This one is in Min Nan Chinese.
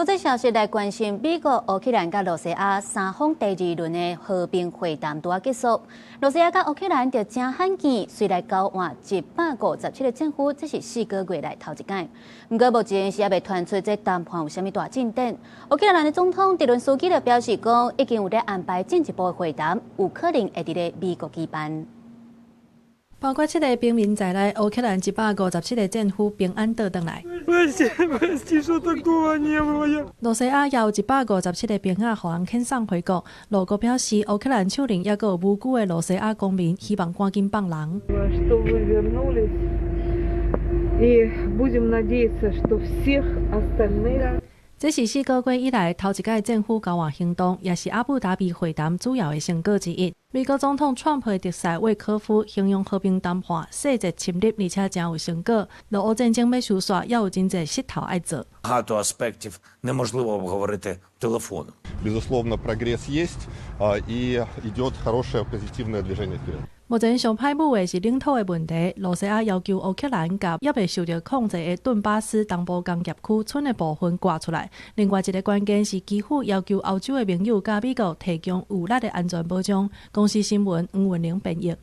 國際消息來關心，美國、烏克蘭佮羅西亞三方第二輪的和平會談拄仔結束。羅西亞佮烏克蘭就誠罕見，隨來交換157個戰俘，這是4個月來頭一擺。毋過目前是猶未傳出這談判有啥物大進展。烏克蘭的總統澤倫斯基就表示講，已經有咧安排進一步的會談，有可能會佇咧美國舉辦。包括七个平民在內，烏克蘭157個戰俘平安倒轉來。羅西亞也有157個兵仔予人遣送回國。俄國表示，烏克蘭手裡猶閣有無辜的羅西亞公民，希望趕緊放人。 Что вы вернулись. И будем надеяться, что всех остальных. 這是4個月以來頭一擺戰俘交換行動，也是阿布達比會談主要的成果之一。美國總統川普的特使威科夫形容和平談判細節深入，而且誠有成果。俄烏戰爭欲收煞，猶有真濟穡頭愛做。 Багато аспектів неможливо обговорити телефоном. Безусловно, прогресс есть, и идет хорошее позитивное движение вперед. 目前上歹舞的是領土的問題。羅西亞要求烏克蘭共猶未受著控制的頓巴斯東部工業區賰的部分割出來。另外一个關鍵是基輔要求歐洲的盟友佮美國提供有力的安全保障。公視新聞黃文玲編譯。